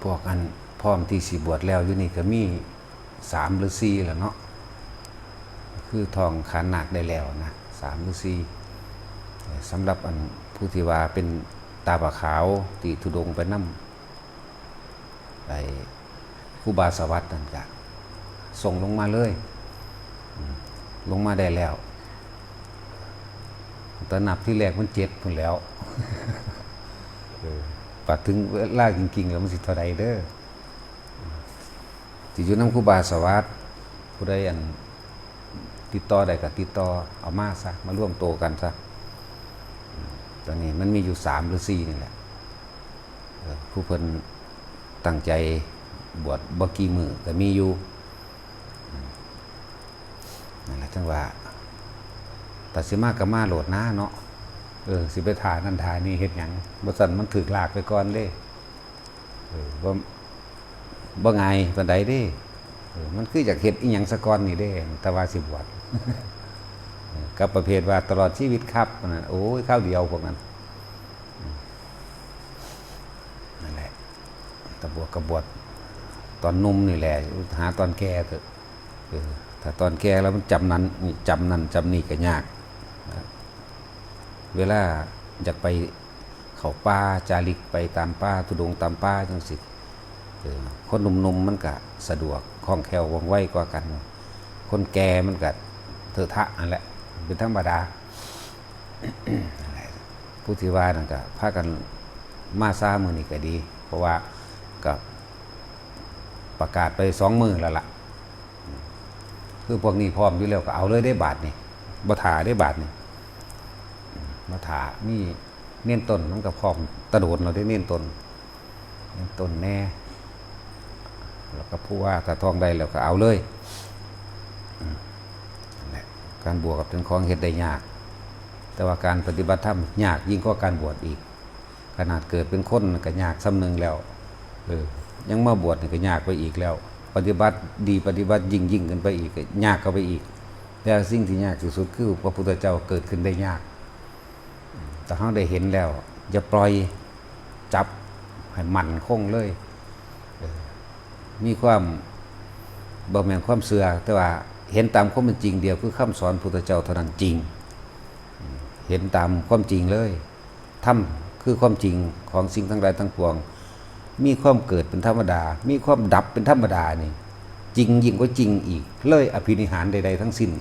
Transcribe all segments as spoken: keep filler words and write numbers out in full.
พวกอันพร้อมที่สิบวชแล้วอยู่นี่ก็มีสามหรือสี่แล้วเนาะ คือท่องขันธ์นาคได้แล้วนะ สามหรือสี่ เอ่อสำหรับอันผู้ที่ว่าเป็นตาผาขาวที่ธุดงค์ไปนำ ไอ้ครูบาสวัสดิ์นั่นกะส่งลงมาเลย อืม ลงมาได้แล้ว แต่นับที่แรกมันเจ็ดพุ้นแหล้ว เออ บัดถึงเวลาจริงๆแล้วมันสิเท่าใดเด้อ ที่อยู่นำครูบาสวัสดิ์ ผู้ใดอันติดต่อได้ก็ติดต่อเอามาซะ มารวมตัวกันซะ ตอนนี้มันมีอยู่สามหรือสี่นี่แหละ เอ่อ ผู้เพิ่นตั้งใจบวชบ่กี่มื้อก็มีอยู่ อืม นั่นแหละจั่งว่า ตัดสิมาก็มาโลดนะเนาะ เออ สิไปถ่านั่นถ่านี่เฮ็ดหยัง บ่ซั้นมันถืกลากไปก่อนเด้ เออ บ่ บ่ง่ายปานใดเด้ เออ มันคืออยากเฮ็ดอีหยังซะก่อนนี่เด้ แต่ว่าสิบวช เออ กับประเภทว่าตลอดชีวิตครับ นั่นน่ะ โอ้ย คราวเดียวพวกนั้น อืม นั่นแหละ แต่บวชก็บวชตอนหนุ่มนี่แหละ หาตอนแก่เถอะ เออ ถ้าตอนแก่แล้วมันจำนั้น จำนั่นจำนี่ก็ยาก เวลาอยากไปเข้าป่า จาริกไปตามป่า ธุดงค์ตามป่าจั่งซี้ เออ คนหนุ่มๆมันก็สะดวกคล่องแคล่วว่องไวกว่ากัน คนแก่มันก็เถอะทะนั่นแหละ เป็นธรรมดา ผู้ที่ว่านั่นก็พากันมาซามื้อนี้ก็ดี เพราะว่าก็ประกาศไปสองมื้อแล้วล่ะ คือพวกนี้พร้อมอยู่แล้วก็เอาเลยได้บาดนี่ บ่ถ่าได้บาดนี่ บ่ถ่า มีเณรต้นมันก็พร้อมตะโดนแล้วได้เณรต้น เณรต้นแน่ แล้วก็ผู้ว่าถ้าท่องได้แล้วก็เอาเลย อืม นั่นแหละ การบวชก็เป็นของเฮ็ดได้ยาก แต่ว่าการปฏิบัติธรรมยากยิ่งกว่าการบวชอีก ขนาดเกิดเป็นคนก็ยากส่ำหนึ่งแล้ว เออ ยังมาบวชนี่ก็ยากไปอีกแล้ว ปฏิบัติดีปฏิบัติยิ่งยิ่งขึ้นไปอีกก็ยากเข้าไปอีก แต่สิ่งที่ยากที่สุดคือพระพุทธเจ้าเกิดขึ้นได้ยาก แต่เฮาได้เห็นแล้ว อย่าปล่อย จับให้มั่นคงเลย เออ มีความ บ่แม่นความเชื่อ แต่ว่าเห็นตามความเป็นจริงเดียว คือคำสอนพุทธเจ้าเท่านั้นจริง เห็นตามความจริงเลย ธรรมคือความจริงของสิ่งทั้งหลายทั้งปวง มีความเกิดเป็นธรรมดา มีความดับเป็นธรรมดานี่ จริงยิ่งกว่าจริงอีก เลยอภินิหารใดๆทั้งสิ้น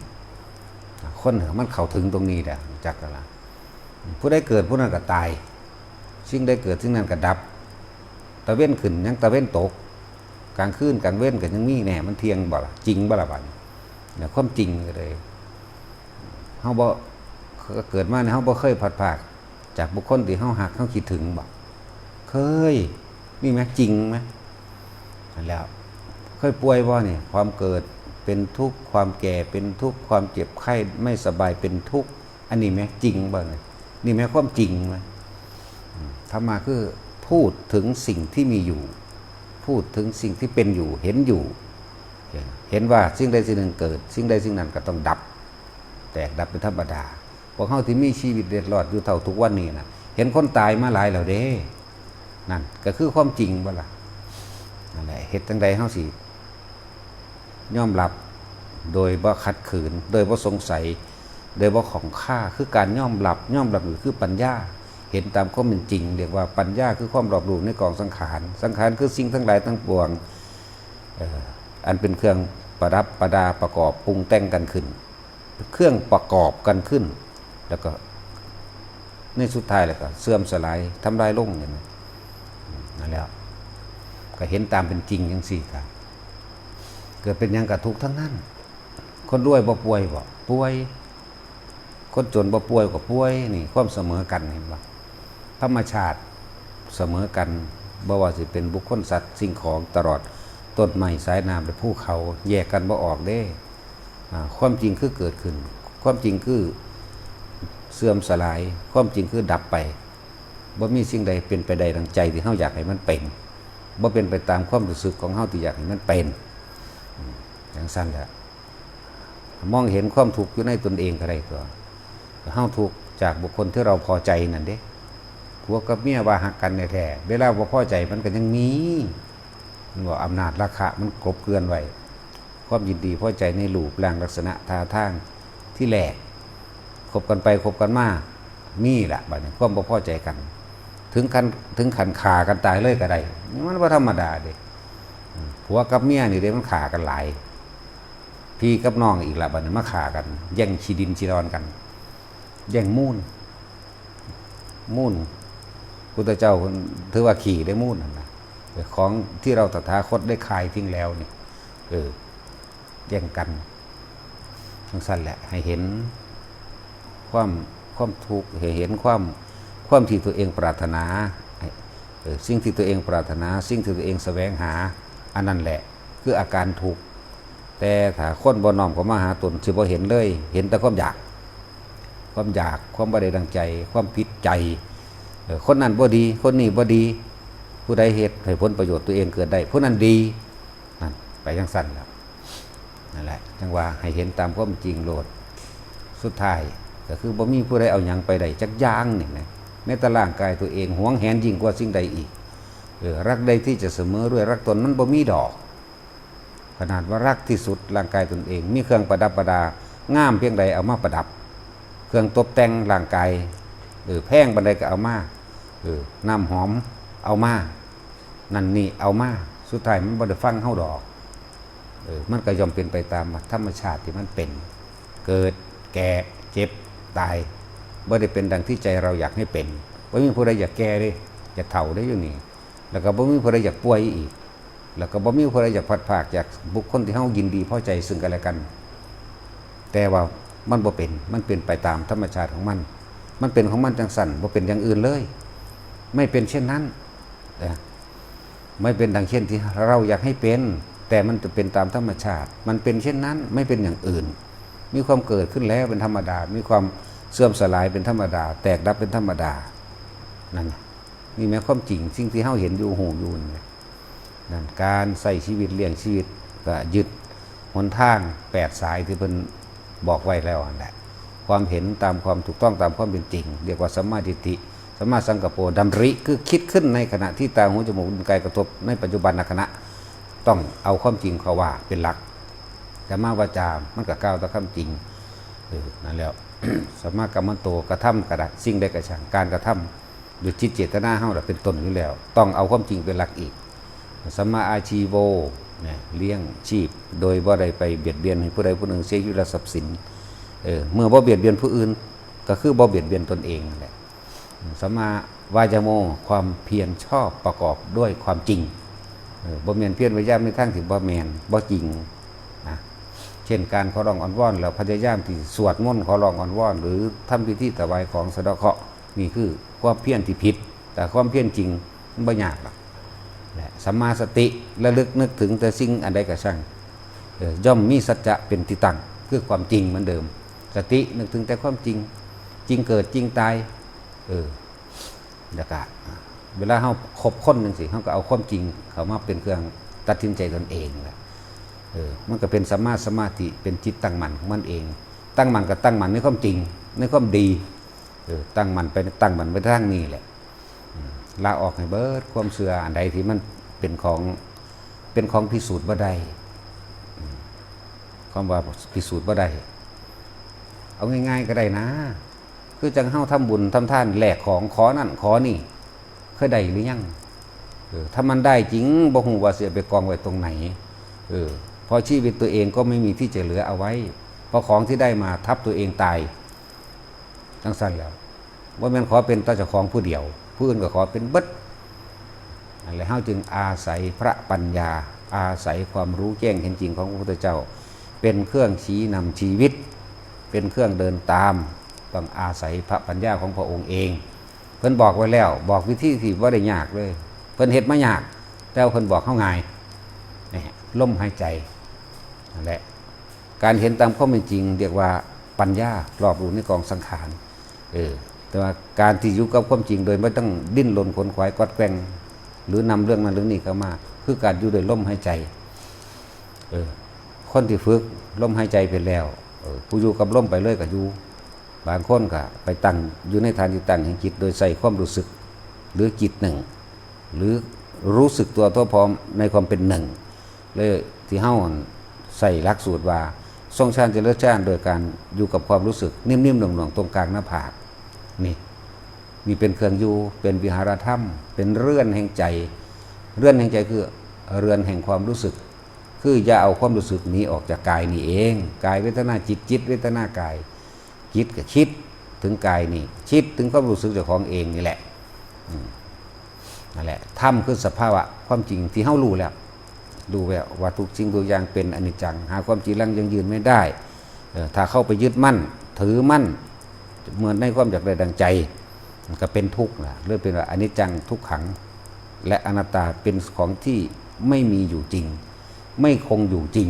คนมันเข้าถึงตรงนี้แหละ จักกันละ ผู้ใดเกิดผู้นั้นก็ตาย สิ่งใดเกิดสิ่งนั้นก็ดับ ตะเว็นขึ้นยังตะเว็นตก กลางคืนกลางเว็นก็ยังมีแน่ มันเที่ยงบ่ล่ะ จริงบ่ล่ะบัดนี้ เนี่ย ความจริงก็เลย เฮาบ่ เกิดมาเนี่ย เฮาบ่เคยพลัดพรากจากบุคคลที่เฮาฮัก เฮาคิดถึงบ่ เคย นี่ไหม จริงไหม นั่นแหล้ว เคยป่วยบ่เนี่ย ความเกิดเป็นทุกข์ ความแก่เป็นทุกข์ ความเจ็บไข้ไม่สบายเป็นทุกข์ อันนี้ไหม จริงบ่เนี่ย นี่ไหม ความจริงไหม อืม ธรรมะคือพูดถึงสิ่งที่มีอยู่ พูดถึงสิ่งที่เป็นอยู่ เห็นอยู่ เห็นว่าสิ่งใดสิ่งหนึ่งเกิด สิ่งใดสิ่งนั้นก็ต้องดับ แตกดับเป็นธรรมดา พวกเฮาที่มีชีวิตเล็ดลอดอยู่เท่าทุกวันนี้น่ะ เห็นคนตายมาหลายแล้วเด้ นั่นก็คือความจริงบ่ล่ะ นั่นแหละ เฮ็ดจั่งใดเฮาสิยอมรับ โดยบ่ขัดขืน โดยบ่สงสัย โดยบ่ข้องคา คือการยอมรับ ยอมรับนี่คือปัญญา เห็นตามความเป็นจริง เรียกว่าปัญญาคือความรอบรู้ในกองสังขาร สังขารคือสิ่งทั้งหลายทั้งปวง เอ่อ อันเป็นเครื่องประดับประดาประกอบปรุงแต่งกันขึ้น เครื่องประกอบกันขึ้น แล้วก็ในสุดท้ายแล้วก็เสื่อมสลายทำลายลงอย่างนั้น นั่นแหละ ก็เห็นตามเป็นจริงจั่งซี้ครับ เกิดเป็นหยังก็ทุกข์ทั้งนั้น คนรวยบ่ป่วยบ่ ป่วย คนจนบ่ป่วยก็ป่วย นี่ความเสมอกัน เห็นบ่ ธรรมชาติเสมอกัน บ่ว่าสิเป็นบุคคลสัตว์สิ่งของ ตลอดต้นไม้สายน้ำและภูเขา แยกกันบ่ออกเด้ อ่า ความจริงคือเกิดขึ้น ความจริงคือเสื่อมสลาย ความจริงคือดับไป บ่มีสิ่งใดเป็นไปได้ดังใจที่เฮาอยากให้มันเป็น บ่เป็นไปตามความรู้สึกของเฮาที่อยากให้มันเป็น อืม จั่งซั้นแหละ มองเห็นความทุกข์อยู่ในตนเองก็ได้ตัว เฮาทุกข์จากบุคคลที่เราพอใจนั่นเด้ ผัวกับเมียว่าฮักกันแท้ๆ เวลาบ่พอใจมันก็ยังมี มันบอกอำนาจราคะมันกลบเกลื่อนไว้ ความยินดีพอใจในรูปร่างลักษณะท่าทางที่แรก คบกันไปคบกันมา มีละบัดนี้ความบ่พอใจกัน ถึงขั้นถึงขั้นฆ่ากันตายเลยก็ได้ นี่มันบ่ธรรมดาเด้ ผัวกับเมียนี่เด้มันฆ่ากันหลาย พี่กับน้องอีกละบัดนี้มาฆ่ากัน แย่งขี้ดินขี้ดอนกัน แย่งมูล มูล พุทธเจ้าเพิ่นถือว่าขี้ได้มูลนั่นนะ ของที่เราตถาคตได้คายทิ้งแล้วนี่ เออ แย่งกันจังซั่นแหละ ให้เห็นความความทุกข์ ให้เห็นความความที่ตัวเองปรารถนา เออ สิ่งที่ตัวเองปรารถนา สิ่งที่ตัวเองแสวงหา อันนั้นแหละ คืออาการทุกข์ แต่ถ้าคนบ่น้อมเข้ามาหาตน สิบ่เห็นเลย เห็นแต่ความอยาก ความอยาก ความบ่ได้ดังใจ ความผิดใจ เออ คนนั้นบ่ดี คนนี้บ่ดี ผู้ใดเฮ็ดให้ผลประโยชน์ตัวเองเกิดได้ ผู้นั้นดี นั่น ไปจังซั่นแล้ว นั่นแหละ จังว่าให้เห็นตามความจริงโลด สุดท้ายก็คือบ่มีผู้ใดเอาหยังไปได้จักอย่างนี่นะ แม้แต่ร่างกายตัวเองหวงแหนยิ่งกว่าสิ่งใดอีก เออ รักใดที่จะเสมอด้วยรักตนมันบ่มีดอก ขนาดว่ารักที่สุดร่างกายตนเอง มีเครื่องประดับประดา งามเพียงใดเอามาประดับ เครื่องตกแต่งร่างกาย เออ แพงปานใดก็เอามา เออ น้ำหอมเอามา นั่นนี่เอามา สุดท้ายมันบ่ได้ฟังเฮาดอก เออ มันก็ย่อมเป็นไปตามธรรมชาติที่มันเป็น เกิด แก่ เจ็บ ตาย บ่ได้เป็นดังที่ใจเราอยากให้เป็น บ่มีผู้ใดอยากแก่เด้ อยากเฒ่าเด้อยู่นี่ แล้วก็บ่มีผู้ใดอยากป่วยอีก แล้วก็บ่มีผู้ใดอยากพลัดพรากจากบุคคลที่เฮายินดีพอใจซึ่งกันและกัน แต่ว่ามันบ่เป็น มันเป็นไปตามธรรมชาติของมัน มันเป็นของมันจังซั่น บ่เป็นอย่างอื่นเลย ไม่เป็นเช่นนั้น นะ ไม่เป็นดังเช่นที่เราอยากให้เป็น แต่มันจะเป็นตามธรรมชาติ มันเป็นเช่นนั้น ไม่เป็นอย่างอื่น มีความเกิดขึ้นแล้วเป็นธรรมดา มีความเสื่อมสลายเป็นธรรมดา แตกดับเป็นธรรมดา นั่นน่ะ นี่แม่นความจริง สิ่งที่เฮาเห็นอยู่ ฮู้อยู่นี่แหละ นั่น การใช้ชีวิต เลี้ยงชีวิต ก็ยึดหนทางแปดสายที่เพิ่นบอกไว้แล้วนั่นแหละ ความเห็นตามความถูกต้องตามความเป็นจริง เรียกว่าสัมมาทิฏฐิ สัมมาสังกัปโป ดำริ คือคิดขึ้นในขณะที่ตา หู จมูก ลิ้น กายกระทบในปัจจุบันขณะ ต้องเอาความจริงเข้าว่าเป็นหลัก สัมมาวาจา มันก็กล่าวแต่ความจริง เออ นั่นแหละ สัมมากัมมันโต กระทำก็ได้ สิ่งใดก็ช่าง การกระทำด้วยจิตเจตนาเฮาล่ะเป็นต้นอยู่แล้ว ต้องเอาความจริงเป็นหลักอีก สัมมาอาชีโว เนี่ย เลี้ยงชีพ โดยบ่ได้ไปเบียดเบียนให้ผู้ใดผู้หนึ่งเสียชีวิตและทรัพย์สิน เออ เมื่อบ่เบียดเบียนผู้อื่น ก็คือบ่เบียดเบียนตนเองนั่นแหละ สัมมาวายาโม ความเพียรชอบประกอบด้วยความจริง เออ บ่แม่นเพียรพยายามในทางที่บ่แม่น บ่จริง นะ เช่นการขอร้องอ้อนวอน แล้วพยายามที่สวดมนต์ขอร้องอ้อนวอน หรือทำพิธีถวายของสะเดาะเคราะห์ นี่คือความเพียรที่ผิด แต่ความเพียรจริงมันบ่ยากหรอก และสัมมาสติ ระลึกนึกถึงแต่สิ่งอันใดก็ช่าง เออ ย่อมมีสัจจะเป็นที่ตั้ง คือความจริงเหมือนเดิม สตินึกถึงแต่ความจริง จริงเกิดจริงตาย เออ แล้วก็เวลาเฮาคบคนจังซี่ เฮาก็เอาความจริงเข้ามาเป็นเครื่องตัดสินใจตนเองแหละ เออ มันก็เป็นสัมมาสมาธิ เป็นจิตตั้งมั่นของมันเอง ตั้งมั่นก็ตั้งมั่นในความจริง ในความดี เออ ตั้งมั่นไป ตั้งมั่นไปทางนี้แหละ อืม ละออกให้เบิดความเชื่ออันใดที่มันเป็นของ เป็นของพิสูจน์บ่ได้ อืม คำว่าพิสูจน์บ่ได้ เอาง่ายๆก็ได้นะ คือจั่งเฮาทำบุญทำทานแลกของ ขอนั่นขอนี่ เคยได้หรือยัง เออ ถ้ามันได้จริง บ่ฮู้ว่าสิเอาไปกองไว้ตรงไหน เออ เพราะชีวิตตัวเองก็ไม่มีที่จะเหลือเอาไว้ เพราะของที่ได้มาทับตัวเองตาย จั่งซั่นแหล้ว บ่แม่นขอเป็นแต่เจ้าของผู้เดียว ผู้อื่นก็ขอเป็นเบิด นั่นแหละ เฮาจึงอาศัยพระปัญญา อาศัยความรู้แจ้งเห็นจริงของพระพุทธเจ้า เป็นเครื่องชี้นำชีวิต เป็นเครื่องเดินตาม ต้องอาศัยพระปัญญาของพระองค์เอง เพิ่นบอกไว้แล้ว บอกวิธีที่บ่ได้ยากเลย เพิ่นเฮ็ดมายาก แต่ว่าเพิ่นบอกเฮาง่าย นี่ ลมหายใจ นั่นแหละ การเห็นตามความเป็นจริง เรียกว่าปัญญารอบรู้ในกองสังขาร เออ แต่ว่าการที่อยู่กับความจริงโดยไม่ต้องดิ้นรนขวนขวายกวัดแกว่ง หรือนำเรื่องนั้นเรื่องนี้เข้ามา คือการอยู่โดยลมหายใจ เออ คนที่ฝึกลมหายใจไปแล้ว เออ ผู้อยู่กับลมไปเลยก็อยู่ บางคนก็ไปตั้งอยู่ในฐานที่ตั้งแห่งจิต โดยใส่ความรู้สึก หรือจิตหนึ่ง หรือ รู้สึกตัวทั่วพร้อมในความเป็นหนึ่ง เลยที่เฮาใส่หลักสูตรว่าทรงฌานเจริญฌานโดยการอยู่กับความรู้สึกนิ่มๆหน่วงๆตรงกลางหน้าผาก นี่ นี่เป็นเครื่องอยู่ เป็นวิหารธรรม เป็นเรือนแห่งใจ เรือนแห่งใจคือเรือนแห่งความรู้สึก คืออย่าเอาความรู้สึกหนีออกจากกายนี่เอง กายเวทนาจิต จิตเวทนากาย จิตก็คิดถึงกายนี่ คิดถึงความรู้สึกเจ้าของเองนี่แหละ อืม นั่นแหละ ธรรมคือสภาวะความจริงที่เฮารู้แล้ว รู้แล้วว่าทุกสิ่งทุกอย่างเป็นอนิจจัง หาความจีรังยั่งยืนไม่ได้ เออ ถ้าเข้าไปยึดมั่น ถือมั่น เหมือนในความอยากได้ดังใจ มันก็เป็นทุกข์นะ เรียกเป็นว่าอนิจจังทุกขัง และอนัตตาเป็นของที่ไม่มีอยู่จริง ไม่คงอยู่จริง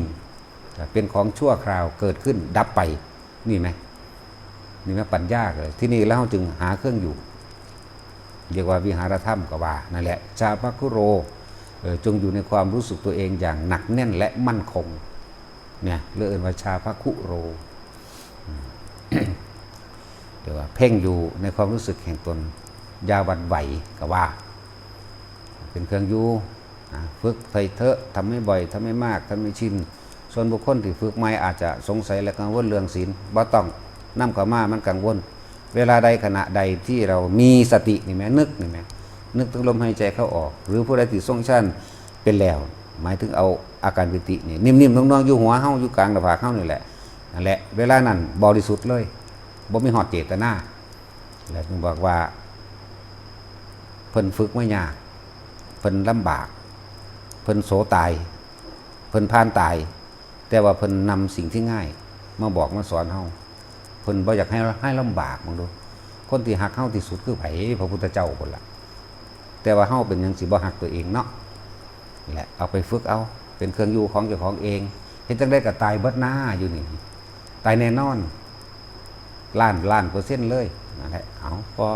เป็นของชั่วคราว เกิดขึ้นดับไป นี่ไหม นี่ไหม ปัญญาเลย ที่นี่แล้วจึงหาเครื่องอยู่ เรียกว่าวิหารธรรมก็ว่า นั่นแหละ ชาพคุโร เออ จงอยู่ในความรู้สึกตัวเองอย่างหนักแน่นและมั่นคง เนี่ย เรียกว่าชาพคุโร อืม เรียกว่าเพ่งอยู่ในความรู้สึกแห่งตน อย่าหวั่นไหวก็ว่า เป็นเครื่องอยู่ นะ ฝึกไปเถอะ ทำให้บ่อย ทำให้มาก ทำให้ชิน ส่วนบุคคลที่ฝึกใหม่อาจจะสงสัยและกังวลเรื่องศีล บ่ต้อง นำเข้ามา มันกังวล เวลาใดขณะใดที่เรามีสตินี่แหม นึกนี่แหม นึกถึงลมหายใจเข้าออก หรือผู้ใดที่ทรงฌานเป็นแล้ว หมายถึงเอาอาการปีตินี่ นิ่มๆนวลๆอยู่หัวเฮา อยู่กลางหน้าผากเฮานี่แหละ นั่นแหละ เวลานั้นบริสุทธิ์เลย บ่มีฮอดเจตนา แล้วจึงบอกว่า เพิ่นฝึกมายาก เพิ่นลำบาก เพิ่นโสตาย เพิ่นผ่านตาย แต่ว่าเพิ่นนำสิ่งที่ง่ายมาบอกมาสอนเฮา เพิ่นบ่อยากให้ ให้ลำบาก มึงดู คนที่ฮักเฮาที่สุดคือไผ พระพุทธเจ้าพุ้นล่ะ แต่ว่าเฮาเป็นหยังสิบ่ฮักตัวเองเนาะ แหละ เอาไปฝึกเอา เป็นเครื่องอยู่ของเจ้าของเอง เฮ็ดจั่งใดก็ตายเบิดหน้าอยู่นี่ ตายแน่นอน ล้าน ล้านเปอร์เซ็นต์เลย นั่นแหละ เอา พอ